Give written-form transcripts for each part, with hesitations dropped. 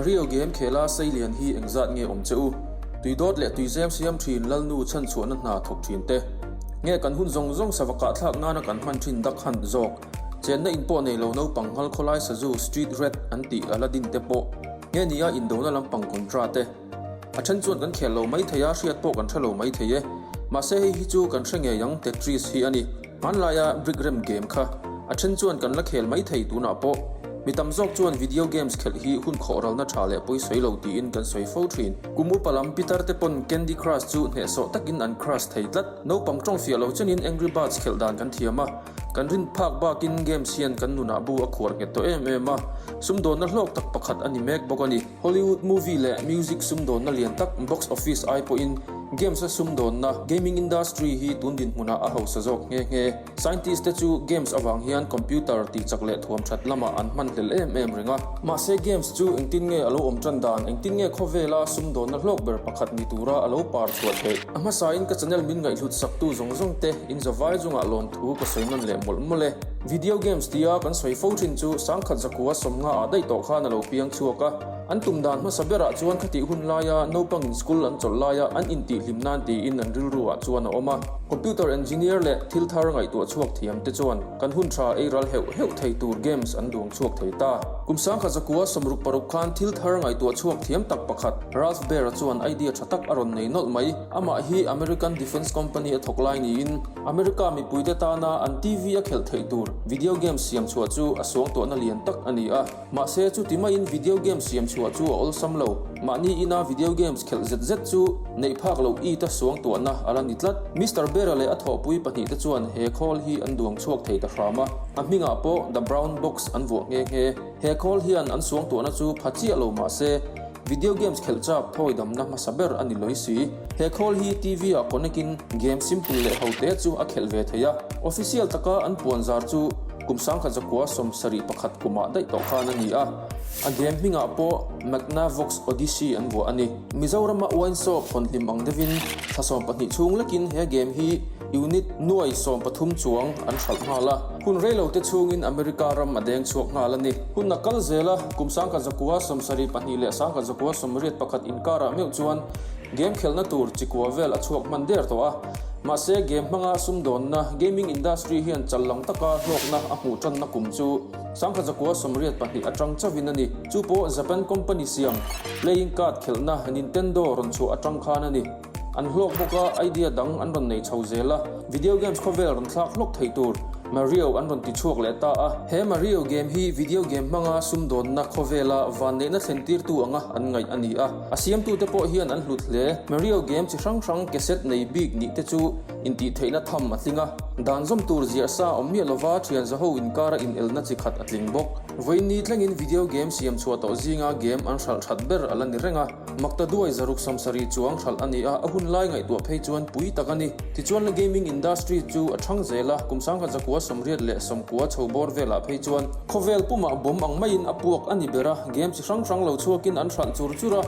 Mario game khela seilian hi engzat nge awm che u? Tuidawt leh tuizem siam thin Lalnu chhanchhuahna hna thawk thin te. Nge kan hun zawng zawng sava kahthlak nana kan hman thin dak hunt zawk? Chenna in pawh nei lo naupang nghal khawlai sazu street rat an tih ala din te pawh nge nia indona lampang contra te. A then chuan kan khel lo mai thei a, hriat pawh kan hre lo mai thei e. Mahse hei hi chu kan hre ngei ang Tetris hi a ni. Hmanlaia brick rem game kha a then chuan kan la khel mai thei tunah pawh. Mi tam zawk chuan video games khelh hi hun khawh ralna tha leh pawi sawi lo tiin kan sawi fo thin. Kum upa lam pitar te pawn Candy Crush chu hnehsawh takin an crush thei tlat. Naupang tawng fiah lo chenin Angry Birds khelh dan kan thiam a, kan rin phak bakin games hian kan nunah bu a khuar nghet tawh em em a, sumdawnna hlawk tak pakhat a ni mek bawk a ni. Hollywood movie leh music sumdawnna lian tak box office ai pawhin games a sumdawnna, gaming industry, hi tun dinhmunah a hausa zawk nghe nghe. Scientist te chu games avang hian computer tihchak leh thuam that lamah an hman hlel em em reng a. Mahse games chu engtin nge a lo awm tan dan, engtin nge khawvela sumdawnna hlawk ber pakhat ni tura a lo par chhuah theih? A hmasain ka channel min ngaihhlut saktu zawng zawng te in zavai chungah lawmthu ka sawi nawn leh mawlh mawlh e. Video games tia kan sawi fo thin chu sangkhat zakua sawmnga ah daih tawh khan a lo piang chhuak a. An tum dan hmasa berah chuan khatih hun laia naupangin school an chawlh laia an intihhlim nan tiin an rilru ah chuan a awm a. Computer engineer leh thil thar ngaihtuah chhuak thiam te chuan kan hun tha ei ral heuh heuh thei tur games an duang chhuak thei ta. Kum sangkhat zakua 66 khan thil thar ngaihtuah chhuak thiam tak pakhat Ralph Baer-a chuan idea tha tak a rawn nei nawlh mai. Amah hi American Defense Company a thawk lai niin, America mipuite tana an TV a khelh theih tur video game siam chhuah chu a suangtuahna lian tak a ni a. Mahse, chuti maiin video game siam chhuah chu a awlsam lo. Mahni ina video games khelh zet zet chu neih phak loh it a suangtuahna a la ni tlat. Mister Bera leh a thawhpui pahnihte chuan he khawl hi an duang chhuak thei ta hram a, a hmingah pawh The Brown Box an vuah nghe nghe. He khawl hian an suangtuahna chu pha chiah lo mah se, Video games khelh chak thawi damna hmasa ber a ni lawih si. He khawl hi TV ah connect in game simple leh ho te chu a khelh ve thei a. Official taka an puan zar chu kum 1971 kumah daih tawh khan a ni a. A game hmingah pawh Magnavox Odyssey an vuah a ni. Mizorama wine shop hawn hlim ang deuhin thla 12 chhung lekin he game hi unit nuai 13 chuang an hralh nghal a. Hun reilote chhungin America ram a deng chhuak nghal a ni. Hun a kal zel a, kum 1972 leh 1981 inkarah meuh chuan game khelhna tur chikua vel a chhuak hman der tawh a. Mahse, game hmanga sumdawnna, gaming industry, hian chal lang taka hlawkna a hmuh tanna kum chu 1982 atang chauhin a ni. Chu pawh Japan company siam playing card khelhna Nintendo rawn chhuah atang khan a ni. An hlawk bawk a, idea dang an rawn nei chho zel a, video games khawvel rawn thlak hlawk thei tur Mario an rawn ti chhuak leh ta a. He Mario game hi video game hmanga sumdawnna khawvela vanneihna thlen tirtu anga an ngaih a ni a, a siamtute pawh hian an hlut hle. Mario game chi hrang hrang cassette nei bik nih te chu intihtheihna tham a tling a, dan zawm tur ziah sa awm miah lova thian zaho inkara inelna chi khat a tling bawk. Vawiin thlengin video game siam chhuah tawh zinga game an hralh that ber a la ni reng a. Makta duai zaruk samsarih chuang hralh a ni a, a hun lai ngaihtuah phei chuan pui tak a ni. Tichuan la gaming industry chu a thang zel a, kum 1990 chho bawr velah phei chuan khawvel pumah bawm ang maiin a puak a ni ber a, game chi hrang hrang lo chhuakin an hralh chur chur a,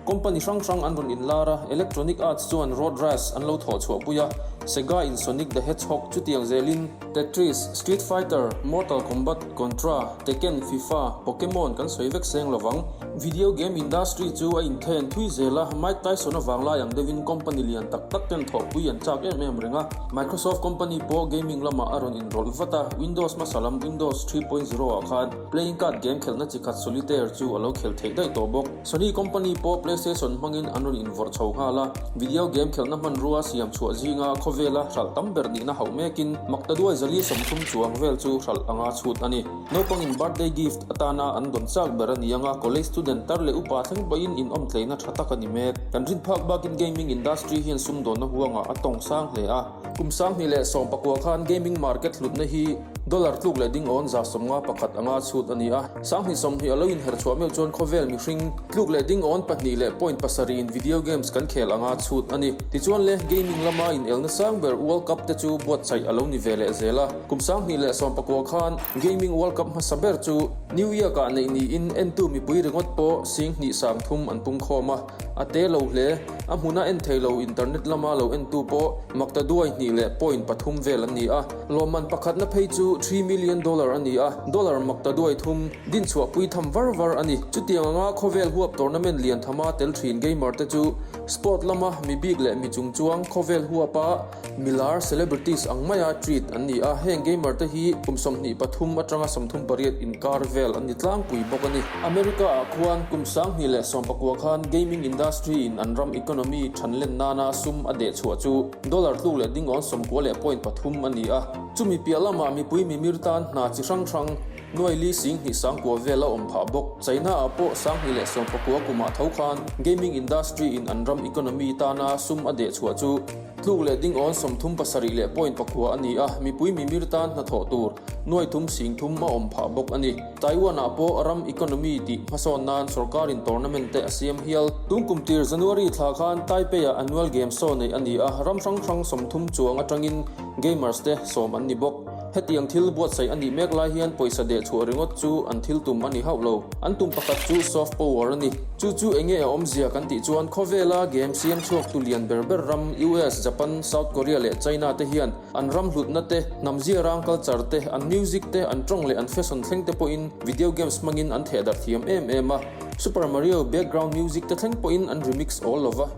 company hrang hrang an rawn inlar a, Electronic Arts chuan Road Rash an lo thawh chhuahpui a, Sega in Sonic the Hedgehog chutiang zelin Tetris, Street Fighter, Mortal Kombat, Contra, Tekken, FIFA, Pokemon kan sawi vek seng lovang. Video game industry chu a inthen thui zel a, Mike Tyson-a vanglai ang deuhin company lian tak tak ten thawhpui an chak em em reng a. Microsoft company pawh gaming lamah a rawn inrawlh vat a, Windows hmasa lam Windows 3.0 ah khan playing card game khelhna chi khat Solitaire chu a lo khel theih daih tawh bawk. Sony company pawh PlayStation hmangin an rawn invawrh chho nghal a, video game khelhna hmanrua siam chhuah zinga khawvela hralh tam ber nihna hauh mekin maktaduai 430 chuang vel chu hralh anga chhut a ni. Naupangin birthday gift atana an dawn chak ber a ni ang a, college student tar leh upa thleng pawhin inawm tleina tha tak a ni mek. Kan rin phak bakin gaming industry hian sumdawnna huangah a tawng sang hle a. Kum 2019 khan gaming market hlutna hi dollar tluk leh ding awn 51 anga chhut a ni a. 2020 a lo inher chhuah meuh chuan khawvel mihring tluk leh ding awn pahnih leh point pasarih in video games kan khel anga chhut a ni. Tichuan le, gaming lama inelna sang ber World Cup te chu buatsaih a lo ni ve leh zel a. Kum 2019 khan Gaming World Cup hmasa ber chu New York ah neih niin entu mipui ringawt pawh 2,300 an pung khawm a, a te lo hle. A hmuna en thei lo internet lama lo entu pawh maktaduai hnih leh point pathum vel an ni a. Lawmman pakhatna phei chu $3 million a ni a, dollar maktaduai thum dinchhuah pui tham var var a ni. Chutiang anga khawvel huap tournament lian thama tel thin gamer te chu sport lama mi bik leh mi chungchuang khawvel huapa Milar celebrities ang maia treat an ni a, heng gamer te hi kum 23 atanga 38 inkar vel an ni tlangpui bawk a ni. America ah khuan kum 2019 khan gaming industry in an ram economy thanlen nana sum a deh chhuah chu dollar tluk leh dingawn sawmkua leh point pathum a ni a. Chumi piah lamah mipui mimir tan hna chi hrang hrang nuai li 2000 sangkua vel a awm phah bawk. China ah pawh 2019 kumah tho khan gaming industry in an ram economy tana sum a deh chhuah chu Tluk leh ding awn 37 leh point pakua a ni a, mipui mimir tan hnathawh tur nuai thum 3000 a awm phah bawk a ni. Taiwan ah pawh ram economy tih hmasawn nan sorkarin tournament te a siam hial. Tun kum tir January thla khan Taipei ah annual game show neih a ni a, ram hrang hrang 30 chuang atangin gamers te sawm an ni bawk. Hetiang thil buatsaih a nih mek lai hian pawisa deh chhuah ringawt chu an thil tum a ni hauh lo. An tum pakhat chu soft power a ni. Chu chu enge a awmzia kan tih chuan khawvela game siam chhuak tu lian ber ber ram US, Japan, South Korea leh China te hian an ram hlutna te, hnam ziarang culture te, an music te, an tawng leh an fashion thleng te pawhin video games hmangin an thehdarh thiam em em a. Super Mario background music te thleng pawhin an remix awl lova.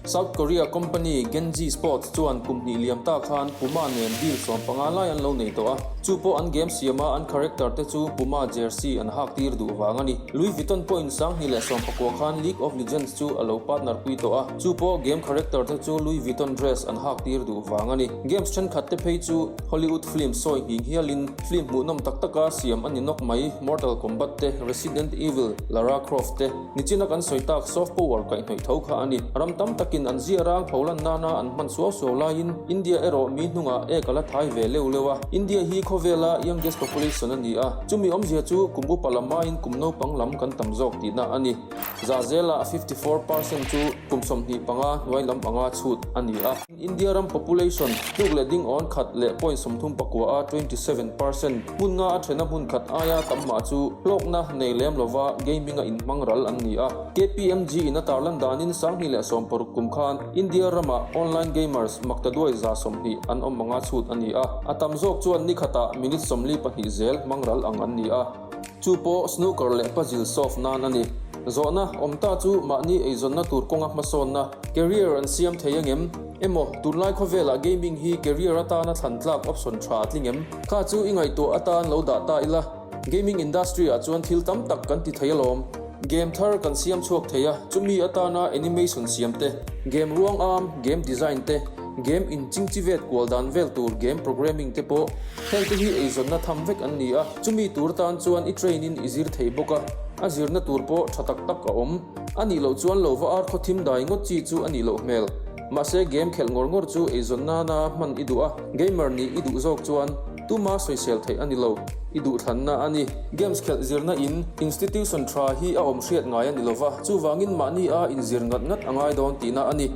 South Korea company Genji Sports chuan kum hnih liam ta khan Puma nen deal 15 lai an lo nei tawh a, chu pawh an game siama an character te chu Puma jersey an hak tir duh vang a ni. Louis Vuitton pawhin 2019 khan League of Legends chu a lo partner pui tawh a, chu pawh game character te chu Louis Vuitton dress an hak tir duh vang a ni. Games thenkhat te phei chu Hollywood film sawi nghing hialin film hmuhnawm tak taka siam a ni nawk mai, Mortal Kombat te, Resident Evil, Lara Croft te, nichina kan sawi tak soft power kaihhnawih tho kha a ni. Ram tam takin an zia rang pholan nana an hman suau suau laiin India erawh mi hnungah ek a la thai ve leuh leuh a. India hi khawvela youngest population a ni a, chumi awmzia chu kum upa lam aiin kum naupang lam kan tam zawk tihna a ni. Za zela 54% chu kum 25 hnuai lam anga chhut a ni a. India ram population tluk leh ding awn khat leh point 39 a 27% hmun nga a thena hmun khat aia tam mah chu hlawkna nei lem lova gaming a inhmang ral an ni a. KPMG in a tarlan danin 2016 kum khan India ramah online gamers maktaduai 20 an awm anga chhut a ni a, a tam zawk chuan ni khatah minute 42 zel hmang ral ang an ni a. Chu pawh snooker leh puzzle solve nan a ni. Zawhna awm ta chu mahni eizawnna tur kawnga hmasawnna, career, an siam thei angem? Emaw, tunlai khawvelah gaming hi career atana thlan tlak option tha a tling em? Kha chu i ngaihtuah atan lo dah ta ila, gaming industry ah chuan thil tam tak kan ti thei alawm. Game thar kan siam chhuak thei a, chumi atana animation siam te, game ruang am, game design te, game inchingchivet kual dan vel tur game programming te pawh heng te hi eizawnna tham vek an ni a. Chumi tur tan chuan i train in i zir thei bawk a, a zirna tur pawh tha tak tak a awm. A nih loh chuan lo va ar khaw thim dai ngawt chi chu a nih loh hmel. Mahse game khelh ngawr ngawr chu eizawn nana hman i duh a, gamer nih i duh zawk chuan tuma sawisel theih a ni lo, i duhthlanna a ni. Games khelh zirna in institution tha hi a awm hriat ngai a ni lova, chuvangin mahni a inzir ngat ngat a ngai dawn tihna a ni.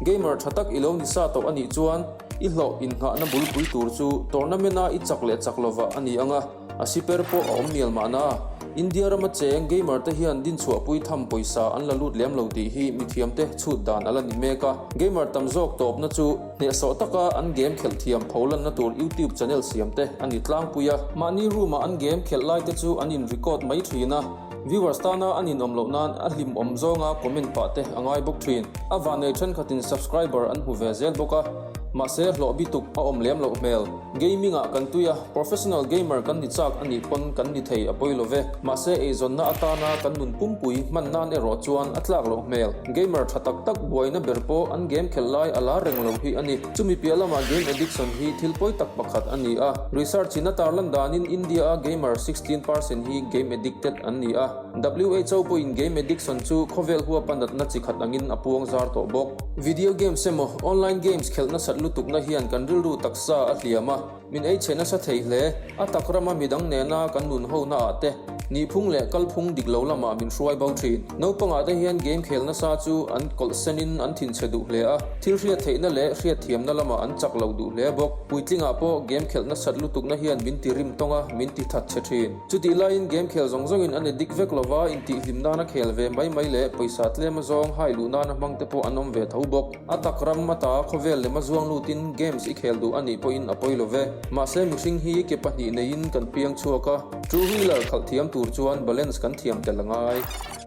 Gamer tha tak i lo ni sa tawh a nih chuan i hlawh innghahna bulpui tur chu tournament-a i chak leh chak lovah a ni ang a, a siper pawh a awm mial mahna. India rama cheng gamer te hian dinchhuahpui tham pawisa an la lut lem lo tih hi mithiamte chhut dan a la ni mek a. Gamer tam zawk tawpna chu hnehsawh taka an game khelh thiam pholanna tur YouTube channel siam te a ni tlangpui a. Mahni room-a an game khelh lai te chu an in record mai thin a. Viewers tana an inawm loh nan a hlimawm zawnga comment pah te a ngai bawk thin. A vannei thenkhatin subscriber an hmu ve zel bawk a, mahse hlawh bituk a awm lem loh hmel. Gaming ah kan tui a, professional gamer kan ni chak a nih pawn kan ni thei a pawi lo ve. Mahse eizawnna atana kan nun pumpui hman nan erawh chuan a tlak loh hmel. Gamer tha tak tak buaina ber pawh an game khelh lai a lar reng lo hi a ni. Chumi piah lamah game addiction hi thil pawi tak pakhat a ni a. Research in a tarlan danin India a gamer 16% hi game addicted an ni a. WHO pawhin game addiction chu khawvel huapa natna chi khat angin a puang zar tawh bawk. Video games emaw online games khelh nasat lutukna hian kan rilru taksa a hliam a, min ei chhe nasa thei hle. A tak rama midang nena kan nun ho naah te. Nihphung leh kalphung dik lo lamah min hruai bo thin. Naupangah te hian game khel nasa chu an kawlh senin an thinchhe duh hle a, thil hriat theihna leh hriatthiamna lamah an chak lo duh hle bawk. Puitlingah pawh game khelh nasat lutukna hian min ti rim tawng a, min ti that chhe thin. Chutih laiin game khel zawng zawngin an addict vek lova, intihhlim nana khel ve mai mai leh pawisa tlem azawng hai luh nana hmang te pawh an awm ve tho bawk. A tak ram ata khawvel lema zuang lutin games i khel duh a nih pawhin a pawi lo ve. Mahse mihring hi ke pahnih neiin kan piang chhuak a, two wheeler khalh thiam tur chuan balance kan thiam tel a ngai.